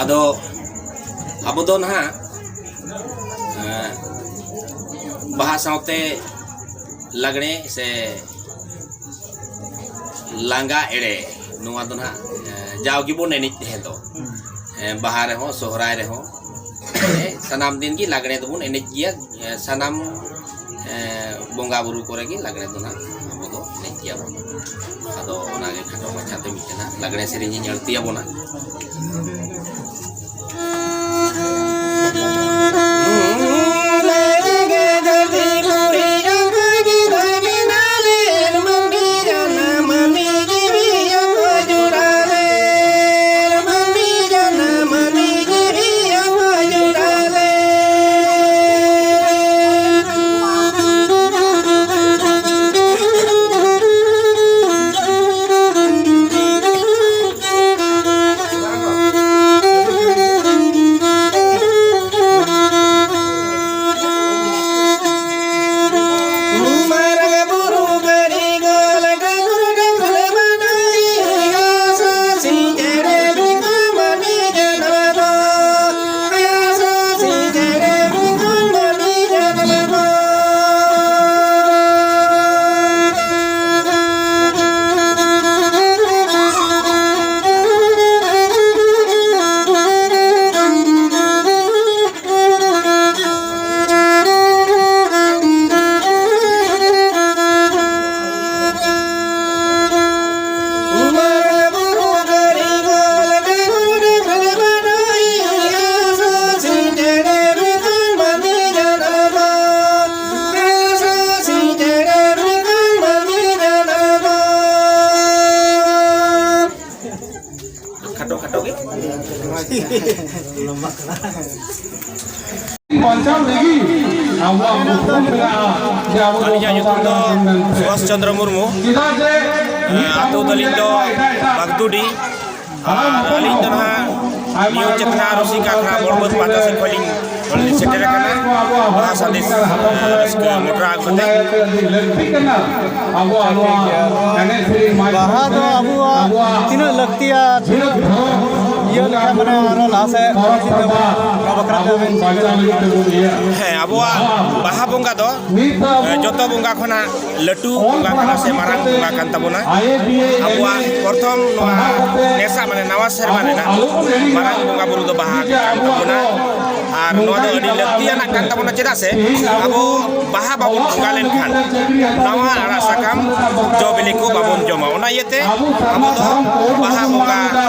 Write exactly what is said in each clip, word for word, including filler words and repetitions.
ᱟᱫᱚ ᱟᱵᱚ ᱫᱚ ᱱᱟᱦᱟᱜ ᱮᱸ, ᱵᱟᱦᱟ ᱥᱟᱶᱛᱮ ᱞᱟᱜᱽᱬᱮ ᱥᱮ ᱞᱟᱸᱜᱟ ᱮᱲᱮ, ᱱᱚᱣᱟ ᱫᱚ ᱱᱟᱦᱟᱜ ᱮᱸ, ᱡᱟᱣ ᱜᱮᱵᱚᱱ ᱮᱱᱮᱡ ᱛᱟᱦᱮᱸ ᱫᱚ᱾ ᱮᱸ, ᱵᱟᱦᱟ ᱨᱮᱦᱚᱸ, ᱥᱚᱦᱨᱟᱭ ᱨᱮᱦᱚᱸ, ᱮᱸ, ᱥᱟᱱᱟᱢ ᱫᱤᱱ ᱜᱮ ᱞᱟᱜᱽᱬᱮ ᱫᱚᱵᱚᱱ ᱮᱱᱮᱡ ᱜᱮᱭᱟ᱾ ᱮᱸ, ᱥᱟᱱᱟᱢ ᱮᱸ, ᱵᱚᱸᱜᱟ ᱵᱩᱨᱩ ᱠᱚᱨᱮ ᱜᱮ ᱞᱟᱜᱽᱬᱮ ᱫᱚ ᱱᱟᱦᱟᱜ ᱟᱵᱚ ᱫᱚ ᱮᱱᱮᱡ ᱜᱮᱭᱟ ᱵᱚᱱ᱾ ᱟᱫᱚ ᱚᱱᱟᱜᱮ ᱠᱷᱟᱴᱚ ᱢᱟᱪᱷᱟᱛᱮ ᱢᱤᱫᱴᱮᱱ ᱞᱟᱜᱽᱬᱮ ᱥᱮᱨᱮᱧ ᱤᱧ ᱟᱹᱲᱛᱤ ᱟᱵᱚᱱᱟ᱾ ᱠᱷᱟᱴᱚ ᱠᱷᱟᱴᱚ ᱜᱮ᱾ ᱵᱟᱧᱪᱟᱣ ᱞᱟᱹᱜᱤᱫ ᱟᱵᱚᱣᱟᱜ ᱩᱯᱨᱩᱢ ᱢᱮᱱᱟᱜᱼᱟ ᱡᱮ ᱟᱵᱚ ᱫᱚ ᱟᱹᱞᱤᱧᱟᱜ ᱧᱩᱛᱩᱢ ᱫᱚ ᱥᱟᱱᱛᱟᱲ ᱠᱟᱱᱟ ᱵᱚᱱ ᱢᱮᱱᱛᱮ᱾ ᱥᱩᱵᱷᱟᱥ ᱪᱚᱱᱫᱨᱚ ᱢᱩᱨᱢᱩ᱾ ᱪᱮᱫᱟᱜ ᱡᱮ ᱟᱹᱛᱩ ᱛᱟᱹᱞᱤᱧ ᱫᱚ ᱵᱟᱜᱽᱫᱩᱰᱤ᱾ ᱟᱨ ᱟᱹᱞᱤᱧ ᱫᱚ ᱱᱟᱦᱟᱜ ᱱᱤᱭᱩ ᱪᱮᱛᱱᱟ ᱨᱩᱥᱤᱠᱟ ᱟᱠᱷᱲᱟ ᱵᱚᱲᱵᱟᱹᱫᱽ ᱯᱟᱦᱴᱟ ᱥᱮᱫ ᱠᱷᱚᱱ ᱞᱤᱧ ᱥᱮᱴᱮᱨ ᱟᱠᱟᱱᱟ᱾ ᱵᱟᱦᱟ ᱥᱟᱸᱫᱮᱥ, ᱨᱟᱹᱥᱠᱟᱹ ᱢᱚᱴᱨᱟ ᱟᱹᱜᱩ ᱠᱟᱛᱮ᱾ ᱞᱟᱹᱠᱛᱤ ᱠᱟᱱᱟ ᱟᱵᱚᱣᱟᱜ ᱱᱚᱣᱟ ᱮᱱᱮᱡ ᱥᱮᱨᱮᱧ ᱢᱟᱭ ᱵᱟᱦᱟ ᱫᱚ ᱟᱵᱚᱣᱟᱜ ᱛᱤᱱᱟᱹᱜ ᱞᱟᱹᱠᱛᱤᱭᱟ, ᱡᱷᱤᱱᱩᱠ ᱫᱷᱚᱨᱚᱢ ᱢᱟᱱᱮ ᱟᱨᱚ ᱞᱟᱦᱟ ᱥᱮᱫ ᱱᱚᱣᱟ ᱵᱟᱠᱷᱨᱟ ᱛᱮ ᱟᱵᱮᱱ ᱪᱮᱫ ᱵᱮᱱ ᱞᱟᱹᱭᱟ? ᱦᱮᱸ, ᱟᱵᱚᱣᱟᱜ ᱵᱟᱦᱟ ᱵᱚᱸᱜᱟ ᱫᱚ, ᱮ, ᱡᱚᱛᱚ ᱵᱚᱸᱜᱟ ᱠᱷᱚᱱᱟᱜ ᱞᱟᱹᱴᱩ ᱵᱚᱸᱜᱟ ᱠᱟᱱᱟ ᱥᱮ ᱢᱟᱨᱟᱝ ᱵᱚᱸᱜᱟ ᱠᱟᱱ ᱛᱟᱵᱚᱱᱟ᱾ ᱟᱵᱚᱣᱟᱜ ᱯᱨᱚᱛᱷᱚᱢ ᱱᱚᱣᱟ ᱱᱮᱥᱟ, ᱢᱟᱱᱮ ᱱᱟᱣᱟ ᱥᱮᱨᱢᱟ ᱨᱮᱱᱟᱜ ᱢᱟᱨᱟᱝ ᱵᱚᱸᱜᱟ ᱵᱩᱨᱩ ᱫᱚ ᱵᱟᱦᱟ ᱠᱟᱱ ᱛᱟᱵᱚᱱᱟ᱾ ᱟᱨ ᱱᱚᱣᱟ ᱫᱚ ᱟᱹᱰᱤ ᱞᱟᱹᱠᱛᱤᱭᱟᱱᱟᱜ ᱠᱟᱱ ᱛᱟᱵᱚᱱᱟ, ᱪᱮᱫᱟᱜ ᱥᱮ ᱟᱵᱚ ᱵᱟᱦᱟ ᱵᱟᱵᱚᱱ ᱵᱚᱸᱜᱟ ᱞᱮᱱᱠᱷᱟᱱ ᱱᱟᱣᱟ ᱟᱲᱟᱜ ᱥᱟᱠᱟᱢ, ᱡᱚ ᱵᱤᱞᱤ ᱠᱚ ᱵᱟᱵᱚᱱ ᱡᱚᱢᱟ᱾ ᱚᱱᱟ ᱤᱭᱟᱹᱛᱮ ᱟᱵᱚ ᱫᱚ ᱵᱟᱦᱟ ᱵᱚᱸᱜᱟ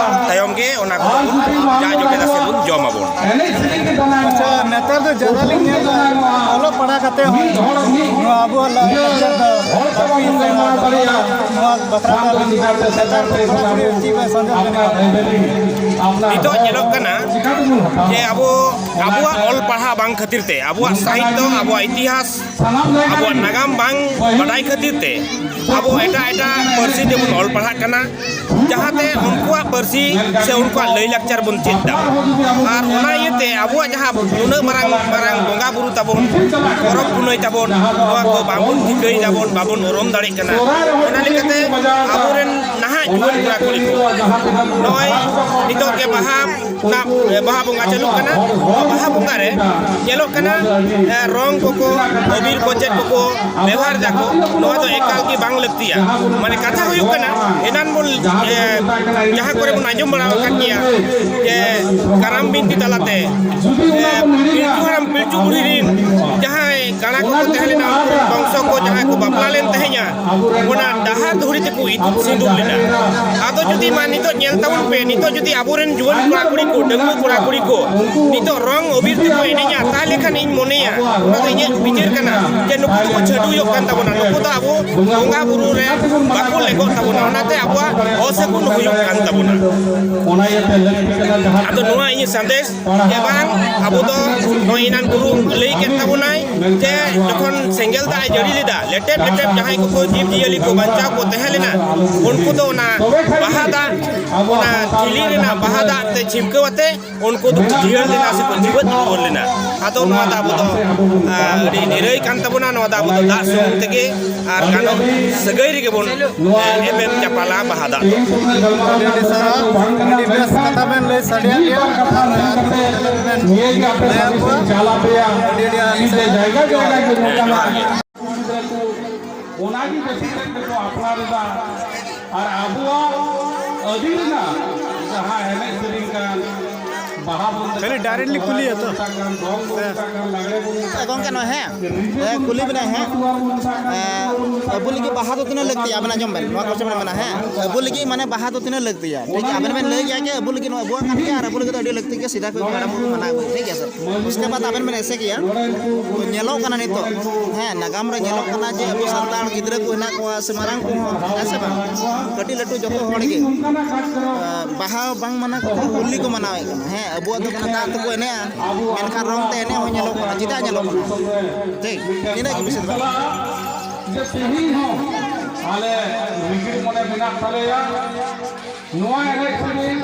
ᱛᱟᱭᱚᱢ ᱜᱮ ᱚᱱᱟ ᱠᱚᱫᱚ ᱵᱚᱱ ᱡᱟ ᱡᱚᱴᱮᱫᱟ ᱥᱮ ᱵᱚᱱ ᱡᱚᱢ ᱟᱵᱚᱱ᱾ ᱟᱪᱪᱷᱟ, ᱱᱮᱛᱟᱨ ᱫᱚ ᱡᱟᱫᱟ ᱞᱤᱧ ᱧᱮᱞ ᱮᱫᱟ, ᱚᱞᱚᱜ ᱯᱟᱲᱦᱟᱣ ᱠᱟᱛᱮ ᱦᱚᱸ ᱱᱚᱣᱟ ᱟᱵᱚᱣᱟᱜ ᱞᱟᱭᱼᱞᱟᱠᱪᱟᱨ ᱫᱚ ᱵᱟᱠᱚ ᱤᱭᱟᱹᱭᱮᱫᱟ᱾ ᱱᱚᱣᱟ ᱵᱟᱠᱷᱨᱟ ᱛᱮ ᱟᱵᱮᱱ ᱱᱮᱛᱟᱨ ᱠᱚ ᱠᱚᱲᱟ ᱠᱩᱲᱤ ᱪᱮᱫ ᱵᱮᱱ ᱥᱟᱸᱫᱮᱥ ᱵᱮᱱ ᱮᱢᱟ ᱠᱚᱣᱟ? ᱱᱤᱛᱚᱜ ᱧᱮᱞᱚᱜ ᱠᱟᱱᱟ ᱡᱮ ᱟᱵᱚ, ᱟᱵᱚᱣᱟᱜ ᱚᱞ ᱯᱟᱲᱦᱟᱣ ᱵᱟᱝ ᱠᱷᱟᱹᱛᱤᱨ ᱛᱮ, ᱟᱵᱚᱣᱟᱜ ᱥᱟᱦᱤᱛᱛᱚ, ᱟᱵᱚᱣᱟᱜ ᱤᱛᱤᱦᱟᱥ, ᱟᱵᱚᱣᱟᱜ ᱱᱟᱜᱟᱢ ᱵᱟᱝ ᱵᱟᱰᱟᱭ ᱠᱷᱟᱹᱛᱤᱨ ᱛᱮ ᱟᱵᱚ ᱮᱴᱟᱜ ᱮᱴᱟᱜ ᱯᱟᱹᱨᱥᱤ ᱛᱮᱵᱚᱱ ᱚᱞ ᱯᱟᱲᱦᱟᱜ ᱠᱟᱱᱟ, ᱡᱟᱦᱟᱸᱛᱮ ᱩᱱᱠᱩᱣᱟᱜ ᱯᱟᱹᱨᱥᱤ ᱥᱮ ᱩᱱᱠᱩᱣᱟᱜ ᱞᱟᱹᱭᱼᱞᱟᱠᱪᱟᱨ ᱵᱚᱱ ᱪᱮᱫ ᱫᱟ᱾ ᱟᱨ ᱚᱱᱟ ᱤᱭᱟᱹᱛᱮ ᱟᱵᱚᱣᱟᱜ ᱡᱟᱦᱟᱸ ᱱᱩᱱᱟᱹᱜ ᱢᱟᱨᱟᱝ ᱢᱟᱨᱟᱝ ᱵᱚᱸᱜᱟ ᱵᱩᱨᱩ ᱛᱟᱵᱚᱱ, ᱯᱚᱨᱚᱵᱽ ᱯᱩᱱᱟᱹᱭ ᱛᱟᱵᱚᱱ, ᱱᱚᱣᱟ ᱠᱚ ᱵᱟᱵᱚᱱ ᱴᱷᱤᱠᱟᱹᱭ ᱫᱟᱵᱚᱱ, ᱵᱟᱵᱚᱱ ᱩᱨᱩᱢ ᱫᱟᱲᱮᱭᱟᱜ ᱠᱟᱱᱟ᱾ ᱚᱱᱟ ᱞᱮᱠᱟᱛᱮ ᱟᱵᱚᱨᱮᱱ ᱱᱟᱦᱟᱜ ᱡᱩᱣᱟᱹᱱ ᱠᱚᱲᱟ ᱠᱩᱲᱤ ᱠᱚ ᱱᱚᱜᱼᱚᱭ ᱱᱤᱛᱚᱜ ᱜᱮ ᱵᱟᱦᱟ ᱚᱱᱟ, ᱮ, ᱵᱟᱦᱟ ᱵᱚᱸᱜᱟ ᱪᱟᱹᱞᱩᱜ ᱠᱟᱱᱟ᱾ ᱵᱟᱦᱟ ᱵᱚᱸᱜᱟ ᱨᱮ ᱧᱮᱞᱚᱜ ᱠᱟᱱᱟ, ᱮ, ᱨᱚᱝ ᱠᱚᱠᱚ, ᱚᱵᱤᱨ ᱠᱚ ᱪᱮᱫ ᱠᱚᱠᱚ ᱵᱮᱣᱦᱟᱨ ᱫᱟᱠᱚ, ᱱᱚᱣᱟ ᱫᱚ ᱮᱠᱟᱞ ᱜᱮ ᱵᱟᱝ ᱞᱟᱹᱠᱛᱤᱭᱟ᱾ ᱢᱟᱱᱮ ᱠᱟᱛᱷᱟ ᱦᱩᱭᱩᱜ ᱠᱟᱱᱟ, ᱮᱱᱟᱱ ᱵᱚᱱ, ᱮ, ᱡᱟᱦᱟᱸ ᱠᱚᱨᱮ ᱵᱚᱱ ᱟᱸᱡᱚᱢ ᱵᱟᱲᱟ ᱟᱠᱟᱫ ᱜᱮᱭᱟ ᱡᱮ ᱠᱟᱨᱟᱢ ᱵᱤᱱᱛᱤ ᱛᱟᱞᱟᱛᱮ, ᱮ, ᱯᱤᱞᱪᱩ ᱦᱟᱲᱟᱢ ᱯᱤᱞᱪᱩ ᱵᱩᱲᱦᱤ ᱨᱤᱱ ᱡᱟᱦᱟᱸᱭ ᱠᱟᱬᱟ ᱠᱚᱠᱚ ᱛᱟᱦᱮᱸ ᱞᱮᱱᱟ, ᱩᱱᱠᱩ ᱨᱮᱱ ᱵᱚᱝᱥᱚ ᱠᱚ ᱡᱟᱦᱟᱸᱭ ᱠᱚ ᱵᱟᱯᱞᱟ ᱞᱮᱱ ᱛᱟᱦᱮᱸᱫᱼᱟ, ᱚᱱᱟ ᱰᱟᱦᱟᱨ ᱫᱷᱩᱲᱤ ᱛᱮᱠᱚ ᱤᱛᱩᱫ ᱥᱤᱸᱫᱩᱨ ᱞᱮᱱᱟ᱾ ᱟᱫᱚ ᱡᱩᱫᱤ ᱢᱟ ᱱᱤᱛᱚᱜ ᱧᱮᱞ ᱛᱟᱵᱚᱱ ᱯᱮ, ᱱᱤᱛᱚᱜ ᱡᱩᱫᱤ ᱟᱵᱚᱨᱮᱱ ᱡᱩᱣᱟᱹᱱ ᱠᱚᱲᱟ ᱠᱩᱲᱤ ᱠᱚ, ᱰᱟᱺᱜᱩᱣᱟᱹ ᱠᱚᱲᱟ ᱠᱩᱲᱤ ᱠᱚ ᱱᱤᱛᱚᱜ ᱨᱚᱝ ᱚᱵᱤᱨ ᱛᱮᱠᱚ ᱮᱱᱮᱡᱟ, ᱛᱟᱦᱞᱮ ᱠᱷᱟᱱ ᱤᱧ ᱢᱚᱱᱮᱭᱟ, ᱚᱱᱟ ᱫᱚ ᱤᱧᱟᱹᱜ ᱵᱤᱪᱟᱹᱨ ᱠᱟᱱᱟ, ᱡᱮ ᱱᱩᱠᱩ ᱫᱚᱠᱚ ᱪᱷᱟᱹᱰᱩᱭᱚᱜ ᱠᱟᱱ ᱛᱟᱵᱚᱱᱟ, ᱱᱩᱠᱩ ᱫᱚ ᱟᱵᱚ ᱵᱚᱸᱜᱟ ᱵᱩᱨᱩ ᱨᱮ ᱵᱟᱠᱚ ᱞᱮᱜᱚᱜ ᱛᱟᱵᱚᱱᱟ, ᱚᱱᱟᱛᱮ ᱟᱵᱚᱣᱟᱜ ᱚᱥᱟᱹᱜᱩᱱ ᱦᱩᱭᱩᱜ ᱠᱟᱱ ᱛᱟᱵᱚᱱᱟ᱾ ᱟᱫᱚ ᱱᱚᱣᱟ ᱤᱧᱟᱹᱜ ᱥᱟᱸᱫᱮᱥ ᱡᱮ ᱵᱟᱝ, ᱟᱵᱚ ᱫᱚ ᱱᱚᱜᱼᱚᱭ ᱮᱱᱟᱱ ᱜᱩᱨᱩ ᱞᱟᱹᱭ ᱠᱮᱫ ᱛᱟᱵᱚᱱᱟᱭ ᱡᱮ ᱡᱚᱠᱷᱚᱱ ᱥᱮᱸᱜᱮᱞ ᱫᱟᱜ ᱮ ᱡᱟᱹᱲᱤ ᱞᱮᱫᱟ, ᱞᱮᱴᱮᱵ ᱞᱮᱴᱮᱵ ᱡᱟᱦᱟᱸᱭ ᱠᱚᱠᱚ ᱡᱤᱵᱽ ᱡᱤᱭᱟᱹᱞᱤ ᱠᱚ ᱵᱟᱧᱪᱟᱣ ᱠᱚ ᱛᱟᱦᱮᱸ ᱞᱮᱱᱟ, ᱩᱱᱠᱩ ᱫᱚ ᱚᱱᱟ ᱵᱟᱦᱟ ᱫᱟᱜ ᱚᱱᱟ ᱠᱤᱞᱤ ᱨᱮᱱᱟᱜ ᱵᱟᱦᱟ ᱫᱟᱜ ᱛᱮ ᱪᱷᱤᱢᱠᱟᱹᱣ ᱟᱛᱮ ᱩᱱᱠᱩ ᱫᱚᱠᱚ ᱡᱤᱭᱟᱹᱲ ᱞᱮᱱᱟ ᱥᱮᱠᱚ ᱡᱤᱣᱮᱫ ᱨᱩᱣᱟᱹᱲ ᱞᱮᱱᱟ᱾ ᱟᱫᱚ ᱱᱚᱣᱟ ᱫᱚ ᱟᱵᱚ ᱫᱚ, ᱟ, ᱟᱹᱰᱤ ᱱᱤᱨᱟᱹᱭ ᱠᱟᱱ ᱛᱟᱵᱚᱱᱟ᱾ ᱱᱚᱣᱟ ᱫᱚ ᱟᱵᱚ ᱫᱚ ᱫᱟᱜ ᱥᱩᱢᱩᱝ ᱛᱮᱜᱮ ᱟᱨ ᱜᱟᱱᱚᱜ ᱥᱟᱹᱜᱟᱹᱭ ᱨᱮᱜᱮ ᱵᱚᱱ, ᱮ, ᱮᱯᱮᱢ ᱪᱟᱯᱟᱞᱟ ᱵᱟᱦᱟ ᱫᱟᱜ ᱫᱚ᱾ ᱟᱹᱰᱤ ᱟᱹᱰᱤ ᱥᱟᱨᱦᱟᱣ, ᱟᱹᱰᱤ ᱵᱮᱥ ᱠᱟᱛᱷᱟ ᱵᱮᱱ ᱞᱟᱹᱭ ᱥᱟᱰᱮᱭᱟᱫ ᱞᱮᱭᱟ᱾ ᱟᱨ ᱟᱹᱰᱤ ᱵᱮᱱ ᱞᱟᱹᱭ ᱟᱠᱚᱣᱟ᱾ ᱟᱹᱰᱤ ᱟᱹᱰᱤ ᱟᱹᱞᱤᱧ ᱥᱮᱫ ᱡᱚᱦᱟᱨ ᱜᱮ᱾ ᱜᱤᱫᱽᱨᱟᱹ ᱠᱚ ᱚᱱᱟ ᱜᱮ ᱵᱮᱥᱤ ᱛᱮᱫ ᱫᱚᱠᱚ ᱟᱯᱱᱟᱨ ᱮᱫᱟ᱾ ᱟᱨ ᱟᱵᱚᱣᱟᱜ ᱟᱹᱰᱤ ᱨᱮᱱᱟᱜ ᱡᱟᱦᱟᱸ ᱮᱱᱮᱡ ᱥᱮᱨᱮᱧ ᱠᱟᱱ, ᱵᱟᱦᱟ ᱵᱚᱱ ᱠᱷᱟᱹᱞᱤ ᱢᱮᱛᱟᱜ ᱠᱟᱱ, ᱰᱟᱭᱨᱮᱠᱴᱞᱤ ᱠᱩᱞᱤᱭᱟ ᱛᱚ᱾ ᱥᱚᱦᱨᱟᱭ ᱵᱚᱱ ᱢᱮᱛᱟᱜ ᱠᱟᱱ, ᱫᱚᱝ ᱵᱚᱱ ᱦᱮᱸ᱾ ᱢᱮᱛᱟᱜ ᱠᱟᱱ, ᱞᱟᱜᱽᱲᱮ ᱵᱚᱱ ᱢᱮᱛᱟᱜ ᱠᱟᱱ, ᱦᱮᱸ, ᱜᱚᱝᱠᱮ, ᱱᱚᱣᱟ ᱦᱮᱸ᱾ ᱨᱤᱡᱷᱟᱹ ᱦᱮᱸ, ᱠᱩᱞᱤ ᱵᱮᱱᱟᱭ ᱦᱮᱸ᱾ ᱵᱚᱱ ᱢᱮᱛᱟᱜ ᱠᱟᱱ, ᱦᱮᱸ, ᱟᱵᱚ ᱞᱟᱹᱜᱤᱫ ᱵᱟᱦᱟ ᱫᱚ ᱛᱤᱱᱟᱹᱜ ᱞᱟᱹᱠᱛᱤᱭᱟ? ᱟᱵᱮᱱ ᱟᱸᱡᱚᱢ ᱵᱮᱱ, ᱱᱚᱣᱟ ᱠᱚᱥᱪᱮᱱ ᱵᱮᱱ ᱢᱮᱱᱟ, ᱦᱮᱸ, ᱟᱵᱚ ᱞᱟᱹᱜᱤᱫ ᱢᱟᱱᱮ ᱵᱟᱦᱟ ᱫᱚ ᱛᱤᱱᱟᱹᱜ ᱞᱟᱹᱠᱛᱤᱭᱟ? ᱴᱷᱤᱠ ᱜᱮᱭᱟ, ᱟᱵᱮᱱ ᱵᱮᱱ ᱞᱟᱹᱭ ᱜᱮᱭᱟ ᱡᱮ ᱟᱵᱚ ᱞᱟᱹᱜᱤᱫ ᱱᱚᱣᱟ ᱟᱵᱚᱣᱟᱜ ᱠᱟᱱ ᱜᱮᱭᱟ ᱟᱨ ᱟᱵᱚ ᱞᱟᱹᱜᱤᱫ ᱫᱚ ᱟᱹᱰᱤ ᱞᱟᱹᱠᱛᱤ ᱜᱮᱭᱟ, ᱥᱮᱫᱟᱭ ᱠᱷᱚᱱ ᱦᱟᱲᱟᱢ ᱠᱚ ᱢᱟᱱᱟᱣ ᱟᱹᱜᱩ, ᱴᱷᱤᱠ ᱜᱮᱭᱟ ᱥᱮ? ᱩᱥᱠᱮ ᱵᱟᱫ ᱟᱵᱮᱱ ᱵᱮᱱ ᱮᱥᱮ ᱜᱮᱭᱟ, ᱛᱚ ᱧᱮᱞᱚᱜ ᱠᱟᱱᱟ ᱱᱤᱛᱚᱜ, ᱦᱮᱸ, ᱱᱟᱜᱟᱢ ᱨᱮ ᱧᱮᱞᱚᱜ ᱠᱟᱱᱟ ᱡᱮ ᱟᱵᱚ ᱥᱟᱱᱛᱟᱲ ᱜᱤᱫᱽᱨᱟᱹ ᱠᱚ ᱦᱮᱱᱟᱜ ᱠᱚᱣᱟ ᱥᱮ ᱢᱟᱨᱟᱝ ᱠᱚᱦᱚᱸ, ᱦᱮᱸ ᱥᱮ ᱵᱟᱝ? ᱠᱟᱹᱴᱤᱡ ᱞᱟᱹᱴᱩ ᱡᱚᱛᱚ ᱦᱚᱲ ᱜᱮ, ᱟᱸ, ᱵᱟᱦᱟ ᱵᱟᱝ ᱢᱟᱱᱟᱣ ᱠᱟᱛᱮ ᱦᱳᱞᱤ ᱠᱚ ᱢᱟᱱᱟᱣᱮᱫ ᱠᱟᱱᱟ᱾ ᱦᱮᱸ, ᱟᱵᱚᱣᱟᱜ ᱫᱚ ᱠᱟᱱᱟ ᱫᱟᱜ ᱛᱮᱠᱚ ᱮᱱᱮᱡᱼᱟ, ᱢᱮᱱᱠᱷᱟᱱ ᱨᱚᱝ ᱛᱮ ᱮᱱᱮᱡ ᱦᱚᱸ ᱧᱮᱞᱚᱜ ᱠᱟᱱᱟ᱾ ᱪᱮᱫᱟᱜ ᱧᱮᱞᱚᱜ ᱠᱟᱱᱟ? ᱴᱷᱤᱠ, ᱤᱱᱟᱹᱜ ᱜᱮ ᱵᱤᱥᱮᱥ ᱫᱚ᱾ ᱡᱮ ᱛᱮᱦᱮᱧ ᱦᱚᱸ ᱟᱞᱮ ᱨᱤᱜᱤᱲ ᱢᱚᱱᱮ ᱢᱮᱱᱟᱜ ᱛᱟᱞᱮᱭᱟ ᱱᱚᱣᱟ ᱮᱱᱮᱡ ᱥᱮᱨᱮᱧ